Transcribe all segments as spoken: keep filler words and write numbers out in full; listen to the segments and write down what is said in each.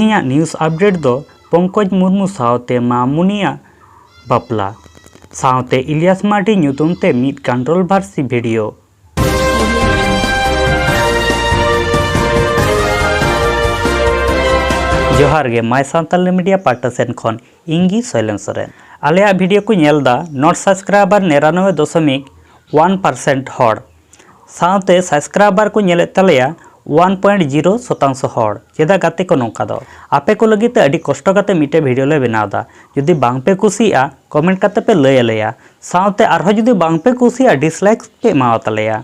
ᱤᱧᱟᱹᱜ news update ᱫᱚ ᱯᱚᱝᱠᱚᱡᱽ ᱢᱩᱨᱢᱩ ᱥᱟᱶᱛᱮ ᱢᱟᱢᱩᱱᱤᱭᱟᱜ ᱵᱟᱯᱞᱟ, ᱥᱟᱶᱛᱮ ᱤᱞᱤᱭᱟᱥ ᱢᱟᱨᱰᱤ ᱧᱩᱛᱩᱢ ᱛᱮ ᱢᱤᱫ controversy video᱾ ᱡᱚᱦᱟᱨ ᱜᱮ, My Santal Media ᱯᱟᱦᱴᱟ ᱥᱮᱱ ᱠᱷᱚᱱ ᱤᱧ ᱜᱮ ᱥᱚᱭᱞᱮᱱ ᱥᱚᱨᱮᱱ᱾ ᱟᱞᱮᱭᱟᱜ video ᱠᱚ ᱧᱮᱞ ᱮᱫᱟ not subscriber ᱱᱤᱨᱟᱱᱚᱵᱵᱳᱭ ᱫᱚᱥᱚᱢᱤᱠ ᱚᱣᱟᱱ percent ᱦᱚᱲ, ᱥᱟᱶᱛᱮ subscriber ᱠᱚ ᱧᱮᱞᱮᱫ ᱛᱟᱞᱮᱭᱟ ᱚᱣᱟᱱ ᱯᱚᱭᱮᱱᱴ ᱡᱤᱨᱳ ᱥᱚᱛᱟᱝᱥᱚ ᱦᱚᱲ᱾ ᱪᱮᱫᱟᱜ ᱜᱟᱛᱮ ᱠᱚ ᱱᱚᱝᱠᱟ ᱫᱚ? ᱟᱯᱮ ᱠᱚ ᱞᱟᱹᱜᱤᱫ ᱛᱮ ᱟᱹᱰᱤ ᱠᱚᱥᱴᱚ ᱠᱟᱛᱮ ᱢᱤᱫᱴᱮᱡ video ᱞᱮ ᱵᱮᱱᱟᱣ ᱮᱫᱟ᱾ ᱡᱩᱫᱤ ᱵᱟᱝ ᱯᱮ ᱠᱩᱥᱤᱭᱟᱜᱼᱟ, comment ᱠᱟᱛᱮ ᱯᱮ ᱞᱟᱹᱭ ᱟᱞᱮᱭᱟ, ᱥᱟᱶᱛᱮ ᱟᱨᱦᱚᱸ ᱡᱩᱫᱤ ᱵᱟᱝ ᱯᱮ ᱠᱩᱥᱤᱭᱟᱜᱼᱟ, dislike ᱯᱮ ᱮᱢᱟᱣ ᱛᱟᱞᱮᱭᱟ᱾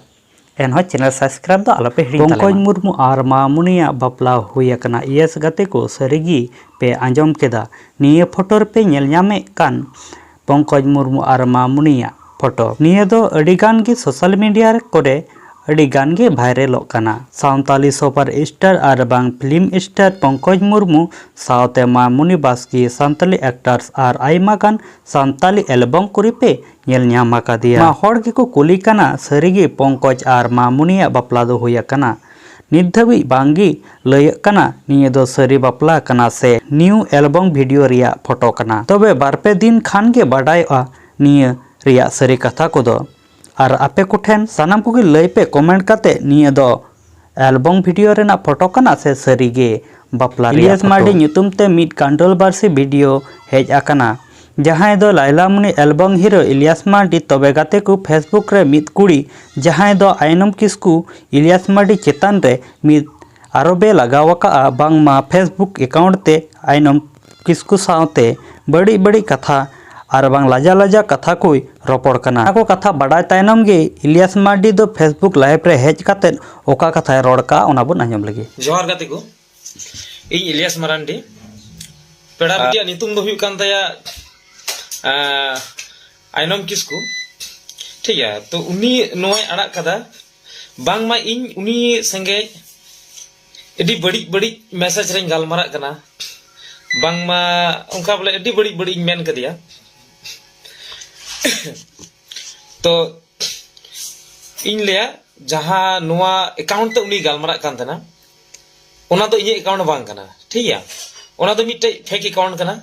ᱮᱱᱦᱚᱸ channel subscribe ᱫᱚ ᱟᱞᱚᱯᱮ ᱦᱤᱲᱤᱧ ᱛᱟᱞᱮ ᱢᱟ᱾ ᱯᱚᱝᱠᱚᱡᱽ ᱢᱩᱨᱢᱩ ᱟᱨ ᱢᱟᱢᱩᱱᱤᱭᱟᱜ ᱵᱟᱯᱞᱟ ᱦᱩᱭ ᱟᱠᱟᱱᱟ᱾ Yes ᱜᱟᱛᱮ ᱠᱚ, ᱥᱟᱹᱨᱤᱜᱮ ᱯᱮ ᱟᱸᱡᱚᱢ ᱠᱮᱫᱟ᱾ ᱱᱤᱭᱟᱹ photo ᱨᱮᱯᱮ ᱧᱮᱞ ᱧᱟᱢᱮᱫ ᱠᱟᱱ ᱯᱚᱝᱠᱚᱡᱽ ᱢᱩᱨᱢᱩ ᱟᱨ ᱢᱟᱢᱩᱱᱤᱭᱟᱜ photo, ᱱᱤᱭᱟᱹ ᱫᱚ ᱟᱹᱰᱤ ᱜᱟᱱ ᱜᱮ social media ᱠᱚᱨᱮ ᱟᱹᱰᱤ ᱜᱟᱱ ᱜᱮ viralᱚᱜ ᱠᱟᱱᱟ᱾ ᱥᱟᱱᱛᱟᱞᱤ super star ᱟᱨ ᱵᱟᱝ film star ᱯᱚᱝᱠᱚᱡᱽ ᱢᱩᱨᱢᱩ ᱥᱟᱶᱛᱮ ᱢᱟᱢᱩᱱᱤ ᱵᱟᱥᱠᱮ, ᱥᱟᱱᱛᱟᱞᱤ actors ᱟᱨ ᱟᱭᱢᱟ ᱜᱟᱱ ᱥᱟᱱᱛᱟᱞᱤ album ᱠᱚᱨᱮ ᱯᱮ ᱧᱮᱞ ᱧᱟᱢ ᱟᱠᱟᱫᱮᱭᱟ᱾ ᱟᱭᱢᱟ ᱦᱚᱲ ᱜᱮᱠᱚ ᱠᱩᱞᱤ ᱠᱟᱱᱟ, ᱥᱟᱹᱨᱤᱜᱮ ᱯᱚᱝᱠᱚᱡᱽ ᱟᱨ ᱢᱟᱢᱩᱱᱤᱭᱟᱜ ᱵᱟᱯᱞᱟ ᱫᱚ ᱦᱩᱭ ᱟᱠᱟᱱᱟ? ᱱᱤᱛ ᱫᱷᱟᱹᱵᱤᱡ ᱵᱟᱝ ᱜᱮ ᱞᱟᱹᱭᱟᱹᱜ ᱠᱟᱱᱟ ᱱᱤᱭᱟᱹ ᱫᱚ ᱥᱟᱹᱨᱤ ᱵᱟᱯᱞᱟ ᱠᱟᱱᱟ ᱥᱮ new album video ᱨᱮᱭᱟᱜ photo ᱠᱟᱱᱟ᱾ ᱛᱚᱵᱮ ᱵᱟᱨ ᱯᱮ ᱫᱤᱱ ᱠᱷᱟᱱ ᱜᱮ ᱵᱟᱰᱟᱭᱚᱜᱼᱟ ᱱᱤᱭᱟᱹ ᱨᱮᱭᱟᱜ ᱥᱟᱹᱨᱤ ᱠᱟᱛᱷᱟ ᱠᱚᱫᱚ᱾ ᱟᱨ ᱟᱯᱮ ᱠᱚᱴᱷᱮᱱ ᱥᱟᱱᱟᱢ ᱠᱚᱜᱮ ᱞᱟᱹᱭ ᱯᱮ comment ᱠᱟᱛᱮ, ᱱᱤᱭᱟᱹ ᱫᱚ album video ᱨᱮᱱᱟᱜ photo ᱠᱟᱱᱟ ᱥᱮ ᱥᱟᱹᱨᱤ ᱜᱮ ᱵᱟᱯᱞᱟ ᱨᱮᱭᱟᱜ ᱤᱞᱤᱭᱟᱥ ᱯᱷᱳᱴᱳ? ᱢᱟᱨᱰᱤ ᱧᱩᱛᱩᱢ ᱛᱮ ᱢᱤᱫ controversy video ᱦᱮᱡ ᱟᱠᱟᱱᱟ, ᱡᱟᱦᱟᱸᱭ ᱫᱚ ᱞᱟᱭᱞᱟᱢᱩᱱᱤ album hero ᱤᱞᱤᱭᱟᱥ ᱢᱟᱨᱰᱤ, ᱛᱚᱵᱮ ᱜᱟᱛᱮ ᱠᱚ, Facebook ᱨᱮ ᱢᱤᱫ ᱠᱩᱲᱤ ᱡᱟᱦᱟᱸᱭ ᱫᱚ ᱟᱭᱱᱚᱢ ᱠᱤᱥᱠᱩ ᱤᱞᱤᱭᱟᱥ ᱢᱟᱨᱰᱤ ᱪᱮᱛᱟᱱ ᱨᱮ ᱢᱤᱫ ᱟᱨᱚᱵᱮ ᱞᱟᱜᱟᱣ ᱟᱠᱟᱫᱼᱟ, ᱵᱟᱝᱢᱟ Facebook account ᱛᱮ ᱟᱭᱱᱚᱢ ᱠᱤᱥᱠᱩ ᱥᱟᱶᱛᱮ ᱵᱟᱹᱲᱤᱡ ᱵᱟᱹᱲᱤᱡ ᱠᱟᱛᱷᱟ ᱟᱨ ᱵᱟᱝ ᱞᱟᱡᱟ ᱞᱟᱡᱟ ᱠᱟᱛᱷᱟ ᱠᱚᱭ ᱨᱚᱯᱚᱲ ᱠᱟᱱᱟ᱾ ᱚᱱᱟ ᱠᱚ ᱠᱟᱛᱷᱟ ᱵᱟᱰᱟᱭ ᱛᱟᱭᱱᱚᱢ ᱜᱮ ᱤᱞᱤᱭᱟᱥ ᱢᱟᱨᱰᱤ ᱫᱚ Facebook live ᱨᱮ ᱦᱮᱡ ᱠᱟᱛᱮ ᱚᱠᱟ ᱠᱟᱛᱷᱟᱭ ᱨᱚᱲ ᱠᱟᱜᱼᱟ, ᱚᱱᱟ ᱵᱚᱱ ᱟᱸᱡᱚᱢ ᱞᱮᱜᱮ᱾ ᱡᱚᱦᱟᱨ ᱜᱟᱛᱮ ᱠᱚ, ᱤᱧ ᱤᱞᱤᱭᱟᱥ ᱢᱟᱨᱟᱱᱰᱤ᱾ ᱯᱮᱲᱟ ᱵᱤᱴᱤᱭᱟᱜ ᱧᱩᱛᱩᱢ ᱫᱚ ᱦᱩᱭᱩᱜ ᱠᱟᱱ ᱛᱟᱭᱟ, ᱟᱸ, ᱟᱭᱱᱚᱢ ᱠᱤᱥᱠᱩ᱾ ᱴᱷᱤᱠ ᱜᱮᱭᱟ, ᱛᱚ ᱩᱱᱤ ᱱᱚᱣᱟᱭ ᱟᱲᱟᱜ ᱠᱟᱫᱟ, ᱵᱟᱝᱢᱟ ᱤᱧ ᱩᱱᱤ ᱥᱮᱸᱜᱮᱡ ᱟᱹᱰᱤ ᱵᱟᱹᱲᱤᱡ ᱵᱟᱹᱲᱤᱡ message ᱨᱮᱧ ᱜᱟᱞᱢᱟᱨᱟᱜ ᱠᱟᱱᱟ, ᱵᱟᱝᱢᱟ ᱚᱱᱠᱟ ᱵᱚᱞᱮ ᱟᱹᱰᱤ ᱵᱟᱹᱲᱤᱡ ᱵᱟᱹᱲᱤᱡ ᱤᱧ ᱢᱮᱱ ᱠᱟᱫᱮᱭᱟ᱾ ᱛᱚ ᱤᱧ ᱞᱟᱹᱭᱟ, ᱡᱟᱦᱟᱸ ᱱᱚᱣᱟ account ᱛᱮ ᱩᱱᱤ ᱜᱟᱞᱢᱟᱨᱟᱜ ᱠᱟᱱ ᱛᱟᱦᱮᱱᱟ, ᱚᱱᱟ ᱫᱚ ᱤᱧᱟᱹᱜ account ᱵᱟᱝ ᱠᱟᱱᱟ᱾ ᱴᱷᱤᱠ ᱜᱮᱭᱟ, ᱚᱱᱟ ᱫᱚ ᱢᱤᱫᱴᱮᱡ ᱯᱷᱮᱠ ᱮᱠᱟᱣᱩᱱᱴ ᱠᱟᱱᱟ᱾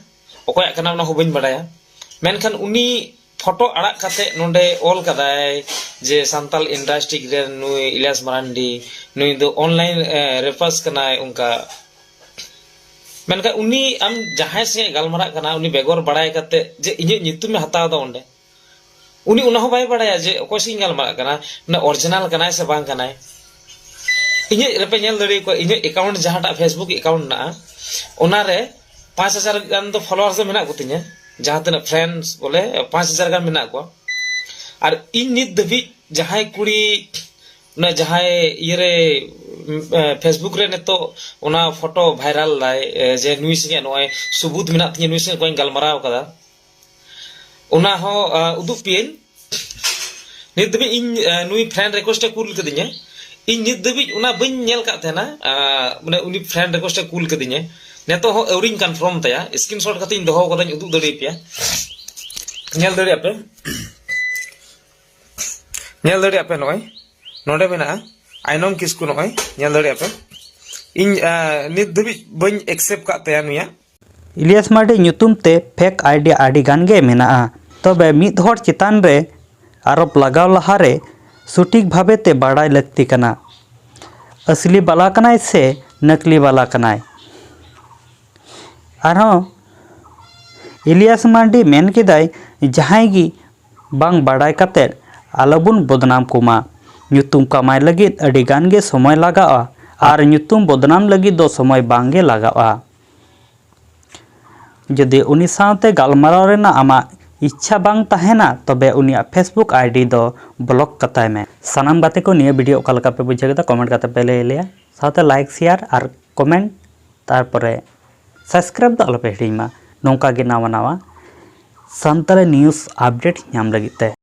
ᱚᱠᱚᱭᱟᱜ ᱠᱟᱱᱟ ᱚᱱᱟ ᱦᱚᱸ ᱵᱟᱹᱧ ᱵᱟᱲᱟᱭᱟ, ᱢᱮᱱᱠᱷᱟᱱ ᱩᱱᱤ ᱯᱷᱳᱴᱳ ᱟᱲᱟᱜ ᱠᱟᱛᱮ ᱱᱚᱰᱮ ᱚᱞ ᱠᱟᱫᱟᱭ ᱡᱮ ᱥᱟᱱᱛᱟᱞ ᱤᱱᱰᱟᱥᱴᱨᱤ ᱨᱮᱱ ᱱᱩᱭ ᱤᱞᱤᱭᱟᱥ ᱢᱟᱨᱟᱱᱰᱤ, ᱱᱩᱭ ᱫᱚ ᱚᱱᱞᱟᱭᱤᱱ ᱨᱮᱯᱟᱥ ᱠᱟᱱᱟᱭ ᱚᱱᱠᱟ᱾ ᱢᱮᱱᱠᱷᱟᱱ ᱩᱱᱤ ᱟᱢ ᱡᱟᱦᱟᱸᱭ ᱥᱮ ᱜᱟᱞᱢᱟᱨᱟᱜ ᱠᱟᱱᱟ, ᱩᱱᱤ ᱵᱮᱜᱚᱨ ᱵᱟᱲᱟᱭ ᱠᱟᱛᱮ ᱡᱮ ᱤᱧᱟᱹᱜ ᱧᱩᱛᱩᱢᱮ ᱦᱟᱛᱟᱣ ᱮᱫᱟ ᱚᱸᱰᱮ, ᱩᱱᱤ ᱚᱱᱟ ᱦᱚᱸ ᱵᱟᱭ ᱵᱟᱲᱟᱭᱟ ᱡᱮ ᱚᱠᱚᱭ ᱥᱮ ᱤᱧ ᱜᱟᱞᱢᱟᱨᱟᱜ ᱠᱟᱱᱟ, ᱢᱟᱱᱮ ᱚᱨᱤᱡᱤᱱᱟᱞ ᱠᱟᱱᱟᱭ ᱥᱮ ᱵᱟᱝ ᱠᱟᱱᱟᱭ᱾ ᱤᱧᱟᱹᱜ ᱨᱮᱯᱮ ᱧᱮᱞ ᱫᱟᱲᱮ ᱠᱚᱣᱟ, ᱤᱧᱟᱹᱜ ᱮᱠᱟᱣᱩᱱᱴ ᱡᱟᱦᱟᱸᱴᱟᱜ ᱯᱷᱮᱥᱵᱩᱠ ᱮᱠᱟᱣᱩᱱᱴ ᱢᱮᱱᱟᱜᱼᱟ, ᱚᱱᱟᱨᱮ ᱯᱟᱸᱪ ᱦᱟᱡᱟᱨ ᱜᱟᱱ ᱫᱚ ᱯᱷᱚᱞᱳᱣᱟᱨᱥ ᱫᱚ ᱢᱮᱱᱟᱜ ᱠᱚᱛᱤᱧᱟ, ᱡᱟᱦᱟᱸ ᱛᱤᱱᱟᱹᱜ ᱯᱷᱨᱮᱱᱰᱥ ᱵᱚᱞᱮ ᱯᱟᱸᱪ ᱦᱟᱡᱟᱨ ᱜᱟᱱ ᱢᱮᱱᱟᱜ ᱠᱚᱣᱟ᱾ ᱟᱨ ᱤᱧ ᱱᱤᱛ ᱫᱷᱟᱹᱵᱤᱡ ᱡᱟᱦᱟᱸᱭ ᱠᱩᱲᱤ ᱚᱱᱟ ᱡᱟᱦᱟᱸᱭ ᱤᱭᱟᱹᱨᱮ ᱯᱷᱮᱥᱵᱩᱠ ᱨᱮ ᱱᱤᱛᱚᱜ ᱚᱱᱟ ᱯᱷᱳᱴᱳ ᱵᱷᱟᱭᱨᱟᱞ ᱫᱟᱭ, ᱮ, ᱡᱮ ᱱᱩᱭ ᱥᱚᱸᱜᱮ ᱱᱚᱜᱼᱚᱭ ᱥᱩᱵᱩᱛ ᱢᱮᱱᱟᱜ ᱛᱤᱧᱟᱹ, ᱱᱩᱭ ᱥᱚᱸᱜᱮ ᱚᱠᱚᱭᱤᱧ ᱜᱟᱞᱢᱟᱨᱟᱣ ᱠᱟᱫᱟ, ᱚᱱᱟ ᱦᱚᱸ ᱟ, ᱩᱫᱩᱜ ᱯᱮᱭᱟᱹᱧ᱾ ᱱᱤᱛ ᱫᱷᱟᱹᱵᱤᱡ ᱤᱧ ᱟ, ᱱᱩᱭ ᱯᱷᱨᱮᱱᱰ ᱨᱤᱠᱩᱭᱮᱥᱴ ᱮ ᱠᱩᱞ ᱠᱟᱫᱤᱧᱟ᱾ ᱤᱧ ᱱᱤᱛ ᱫᱷᱟᱹᱵᱤᱡ ᱚᱱᱟ ᱵᱟᱹᱧ ᱧᱮᱞ ᱠᱟᱫ ᱛᱟᱦᱮᱱᱟ, ᱟ, ᱢᱟᱱᱮ ᱩᱱᱤ ᱯᱷᱨᱮᱱᱰ ᱨᱤᱠᱩᱭᱮᱥᱴ ᱮ ᱠᱩᱞ ᱠᱟᱫᱤᱧᱟ᱾ ᱱᱤᱛᱚᱜ ᱦᱚᱸ ᱟᱹᱣᱨᱤᱧ ᱠᱚᱱᱯᱷᱟᱨᱢ ᱛᱟᱭᱟ, ᱥᱠᱨᱤᱱᱥᱚᱴ ᱠᱟᱛᱮ ᱤᱧ ᱫᱚᱦᱚ ᱠᱟᱫᱟᱧ, ᱩᱫᱩᱜ ᱫᱟᱲᱮᱭᱟᱯᱮᱭᱟ᱾ ᱧᱮᱞ ᱫᱟᱲᱮᱭᱟᱜ ᱯᱮ, ᱧᱮᱞ ᱫᱟᱲᱮᱭᱟᱜ ᱯᱮ, ᱱᱚᱜᱼᱚᱭ ᱱᱚᱰᱮ ᱢᱮᱱᱟᱜᱼᱟ ᱟᱭᱱᱚᱢ ᱠᱤᱥᱠᱩ, ᱱᱚᱜᱼᱚᱭ ᱧᱮᱞ ᱫᱟᱲᱮᱭᱟᱜ ᱯᱮ᱾ ᱤᱧ ᱟ, ᱱᱤᱛ ᱫᱷᱟᱹᱵᱤᱡ ᱵᱟᱹᱧ ᱮᱠᱥᱮᱯᱴ ᱠᱟᱫ ᱛᱟᱭᱟ ᱱᱩᱭᱟᱜ᱾ ᱤᱞᱤᱭᱟᱥ ᱢᱟᱨᱰᱤ ᱧᱩᱛᱩᱢ ᱛᱮ ᱯᱷᱮᱠ ᱟᱭᱰᱤ ᱟᱹᱰᱤ ᱜᱟᱱ ᱜᱮ ᱢᱮᱱᱟᱜᱼᱟ᱾ ᱛᱚᱵᱮ ᱢᱤᱫ ᱦᱚᱲ ᱪᱮᱛᱟᱱ ᱨᱮ ᱟᱨᱳᱯ ᱞᱟᱜᱟᱣ ᱞᱟᱦᱟᱨᱮ ᱥᱚᱴᱷᱤᱠ ᱵᱷᱟᱵᱮ ᱛᱮ ᱵᱟᱲᱟᱭ ᱞᱟᱹᱠᱛᱤ ᱠᱟᱱᱟ, ᱟᱥᱞᱤ ᱵᱟᱞᱟ ᱠᱟᱱᱟᱭ ᱥᱮ ᱱᱟᱠᱞᱤ ᱵᱟᱞᱟ ᱠᱟᱱᱟᱭ᱾ ᱟᱨᱦᱚᱸ ᱤᱞᱤᱭᱟᱥ ᱢᱟᱨᱰᱤ ᱢᱮᱱ ᱠᱮᱫᱟᱭ, ᱡᱟᱦᱟᱸᱭ ᱜᱮ ᱵᱟᱝ ᱵᱟᱲᱟᱭ ᱠᱟᱛᱮᱫ ᱟᱞᱚᱵᱚᱱ ᱵᱚᱫᱱᱟᱢ ᱠᱚᱢᱟ᱾ ᱧᱩᱛᱩᱢ ᱠᱟᱢᱟᱭ ᱞᱟᱹᱜᱤᱫ ᱟᱹᱰᱤ ᱜᱟᱱ ᱜᱮ ᱥᱚᱢᱚᱭ ᱞᱟᱜᱟᱜᱼᱟ ᱟᱨ ᱧᱩᱛᱩᱢ ᱵᱚᱫᱱᱟᱢ ᱞᱟᱹᱜᱤᱫ ᱫᱚ ᱥᱚᱢᱚᱭ ᱵᱟᱝ ᱜᱮ ᱞᱟᱜᱟᱜᱼᱟ᱾ ᱡᱩᱫᱤ ᱩᱱᱤ ᱥᱟᱶᱛᱮ ᱜᱟᱞᱢᱟᱨᱟᱣ ᱨᱮᱱᱟᱜ ᱟᱢᱟᱜ ᱤᱪᱪᱷᱟ ᱵᱟᱝ ᱛᱟᱦᱮᱱᱟ, ᱛᱚᱵᱮ ᱩᱱᱤᱭᱟᱜ ᱯᱷᱮᱥᱵᱩᱠ ᱟᱭᱰᱤ ᱫᱚ ᱵᱞᱚᱠ ᱠᱟᱛᱟᱭ ᱢᱮ᱾ ᱥᱟᱱᱟᱢ ᱜᱟᱛᱮ ᱠᱚ, ᱱᱤᱭᱟᱹ ᱵᱷᱤᱰᱤᱭᱳ ᱚᱠᱟ ᱞᱮᱠᱟ ᱯᱮ ᱵᱩᱡᱷᱟᱹᱣ ᱠᱮᱫᱟ, ᱠᱚᱢᱮᱱᱴ ᱠᱟᱛᱮ ᱯᱮ ᱞᱟᱹᱭ ᱟᱞᱮᱭᱟ᱾ ᱥᱟᱶᱛᱮ ᱞᱟᱭᱤᱠ, ᱥᱮᱭᱟᱨ ᱟᱨ ᱠᱚᱢᱮᱱᱴ, ᱛᱟᱨᱯᱚᱨᱮ ᱥᱟᱵᱥᱠᱨᱟᱭᱤᱵ ᱫᱚ ᱟᱞᱚᱯᱮ ᱦᱤᱲᱤᱧ ᱢᱟ, ᱱᱚᱝᱠᱟ ᱜᱮ ᱱᱟᱣᱟ ᱱᱟᱣᱟ ᱥᱟᱱᱛᱟᱲᱤ ᱱᱤᱭᱩᱡᱽ ᱟᱯᱰᱮᱴ ᱧᱟᱢ ᱞᱟᱹᱜᱤᱫ ᱛᱮ᱾